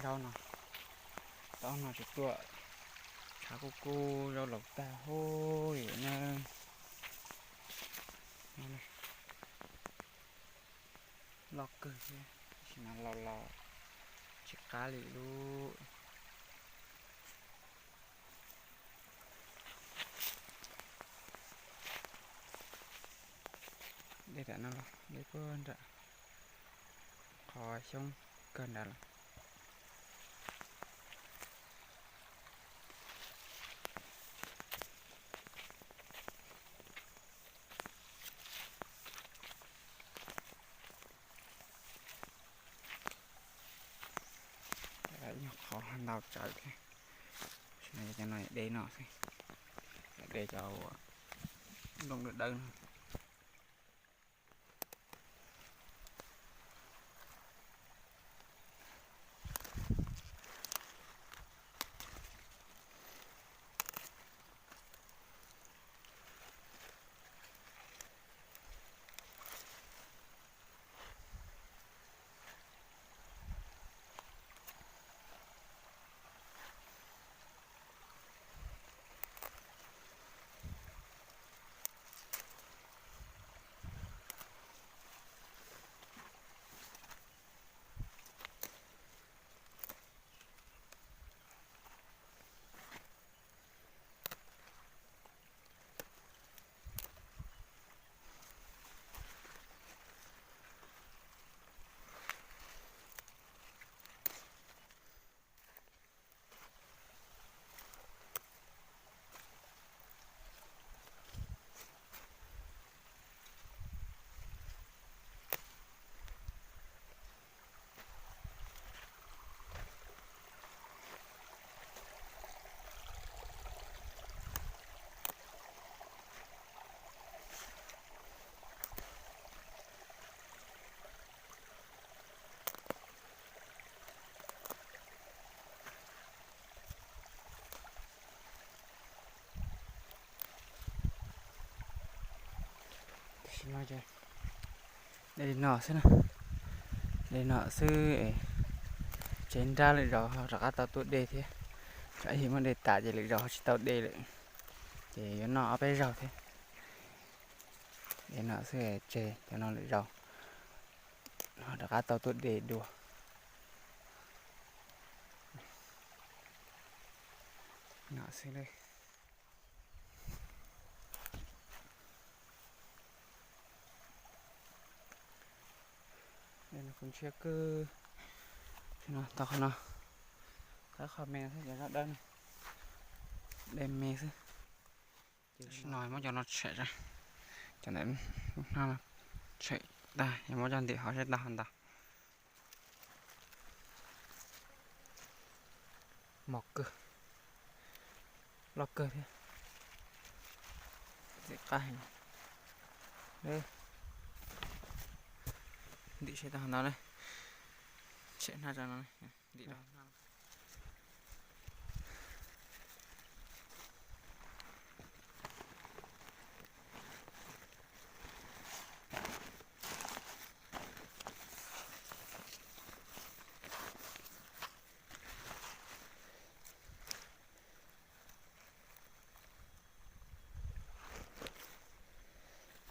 Zaub no, zaub no tsis tuaj, tshav kuj kub, zaub laus tag huv na. Loj kawg thiab, tab sis mas los los tsis qab li lub. Dej tam no los dej puag nram qhov xyoob kawg nrad lawm. Qhov ntau tsawv thiab. Cov no de no xwb, de cov nplooj dawb dawb no. Tam sim no ces de li no xwb na, de li no xwb, tseg nrab lwm zaus ho rov qab tau tuaj de thiab. Tsam ib muab de tas ces lwm zaus ho tsis tau de lawm, ces yuav noj ob peb zaug thiab. De no xwb, tseg cov no lwm zaus ho rov qab tau tuaj de dua. No xwb. Kuv ntshiab kawg. No tau qhov no, qhov me xwb, cov zaub dawb no de me xwb. Tam sim no muab cov no tshem, cov ntawd tshem tag, muab coj ntim hauv seb tau ho ntau. Mos kawg, loj kawg thiab. Txiv qab heev. Ntim seb tau ho ntau na. Tshem hnab tso no, ntim rau.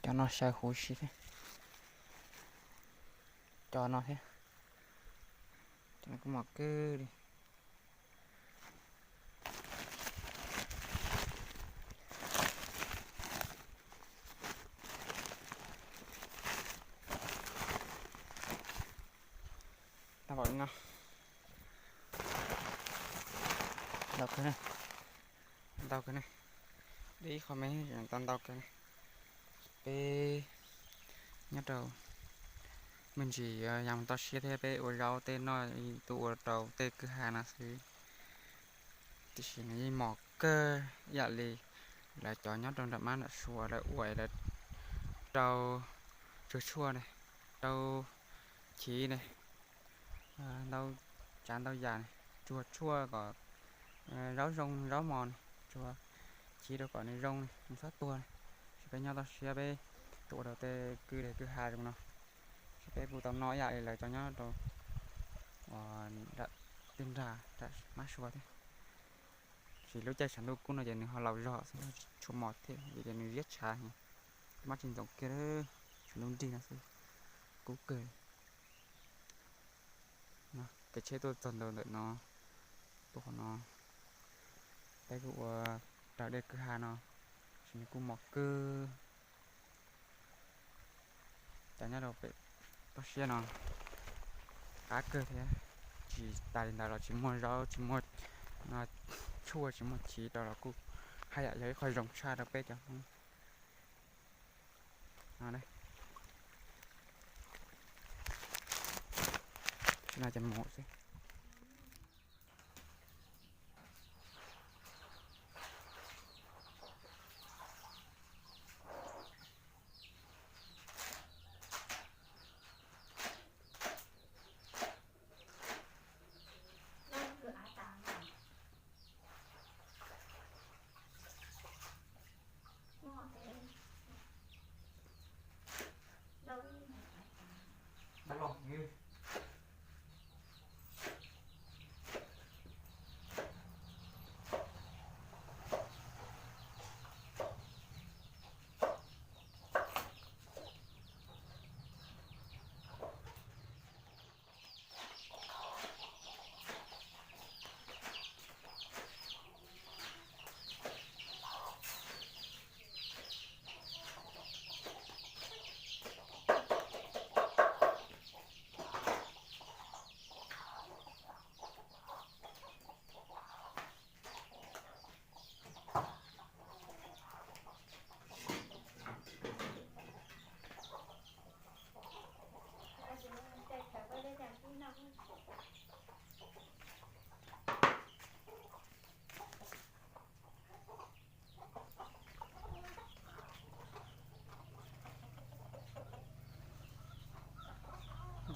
Cov no xyaw huv si thiab. Cov no thiab. Cov no kuj mos kawg li. Tau pom no. Ntau kawg ne. Ntau kawg ne. De ib qho me tau ntau kawg ne. Peb nyob rau me ntsis yog mus toj siab thiab peb ua zaub tej noj, tuaj ua rau tej kwj ha no xwb. Tiam sis nws yeej mos kawg ib yam li lawv cov nyob rau nram mab nram suav lawv ua, lawv rau tsuag tshuaj ne, rau chiv ne, ntau tsav ntau yam ne, tsuag tshuaj kom zaub zoo zaub mos ne, tsuag chiv rau kom nws zoo ne, nws txhob tuag ne. Tab sis peb nyob toj siab peb tuaj ua rau tej kwj deg kwj ha zoo no, tab sis peb kuj tau noj ib yam li lawv cov nyob rau nram Tej nrag mab sua thiab. Tab sis lub caij tshav ntuj kub no ces nws ho laus zog xwb, tsis tshua mos thiab vim tias nws ziab tshav, mab tsis ntxoov kiag, tshav ntuj nrig no xwb, kub kawg. Kev tsheb tuaj txog ntawm no, tuaj qhov no, peb kuj ua raws dej kwj ha no, tab sis nws kuj mos kawg. Cas nyob rau pem toj siab no qab kawg thiab. Tsis tas li ntawd los tsis muaj zaub, tsis muaj tshuaj, tsis muaj chiv rau los kuj haj yam yog ib qho zoo tshaj rau peb cov Hmoob no. No ces mus xwb.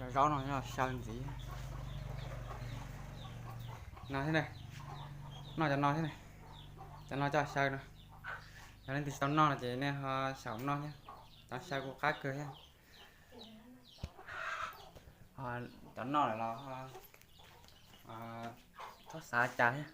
Cov zaub no xyaw ntxiv no thiab ne. Noj cov no thiab ne. Cov no coj xyaw no. Yog leej twg tsis tau noj no ces nej ho xyaum noj thiab. Cov xyaw kuj qab kawg thiab. Cov noj lawm los txhob xav cas thiab.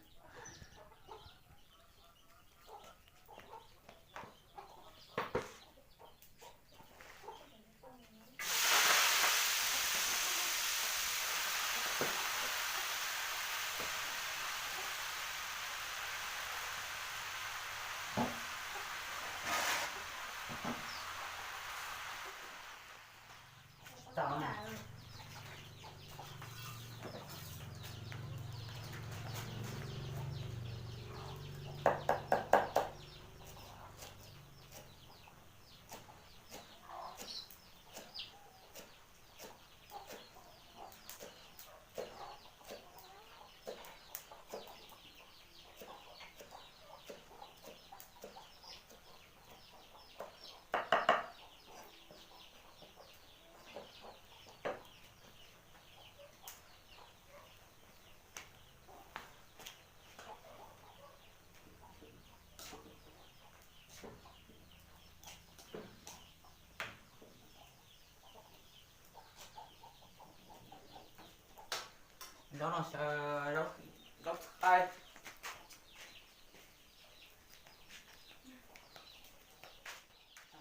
Zaub no xyaw zaub, zaub qaib.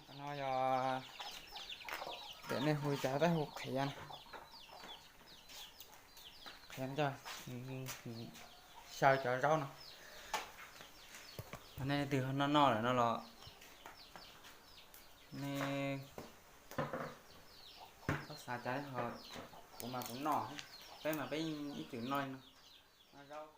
Qhov no yog tias nej hu li cas peb hu qhiav na. Qhiav no coj xyaw cov zaub no. Yog nej leej twg ho noj noj lawm no los nej txhob xav cas, kuv mas kuv noj, peb mas peb ib txwm noj li no, noj zaub.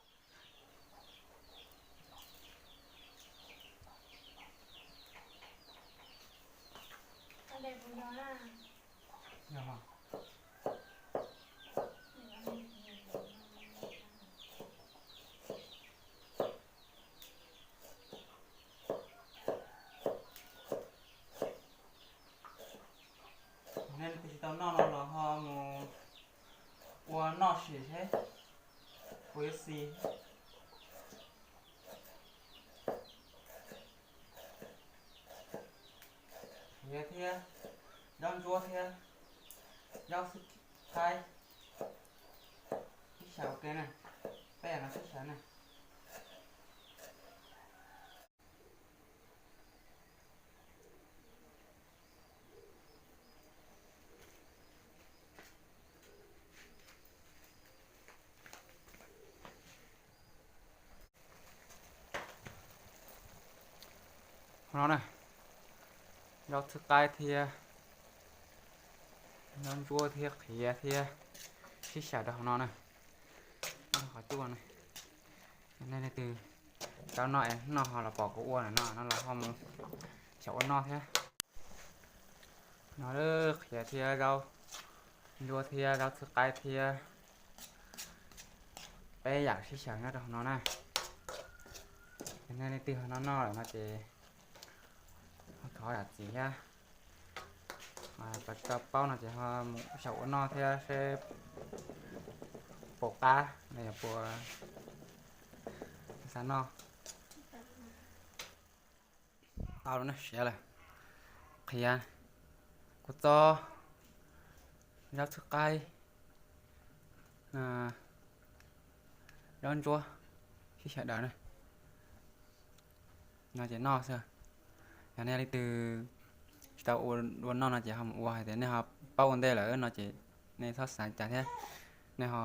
Nej leej twg tsis tau noj no los ho mus ua noj sim seb puas yuav xis. Qhiav thiab, zaub ntsuab thiab, zaub xib thaib, ib xyaw ua ke na. Peb no sib xyaw na. Hauv no na, zaub txhwb qaib thiab zaub ntsuab thiab qhiav thiab sib xyaw rau hauv no na. Qhov cub no, nej leej twg tau noj es noj ho los pom kuv ua no no los ho mus xyaum ua noj thiab. No qhiav thiab zaub ntsuab thiab zaub txhwb qaib thiab peb yam sib xyaw nyob rau hauv no na. Nej leej twg ho noj noj lawm no ces thov zam txim thiab. Cov tsis tau paub no ces ho mus xyaum ua noj thiab seb puas qab los yog puas xav noj. Tau lawm na, siav lawm. Qhiav, kua txob, zaub txhwb qaib, zaub ntsuab, sib xyaw daws na. No ces noj xwb. Yog nej leej twg tsis tau ua noj no ces ho mus ua, hais tias nej ho paub ua ntej lawm no ces nej txhob xav cas thiab. Nej ho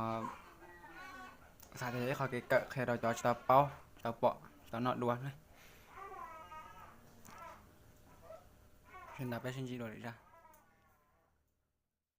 xav tias yog ib qho kev kawm qhia rau cov tsis tau paub, tsis tau pom, tsis tau noj dua na. Sawv daws peb sib ntsib dua lwm zaj.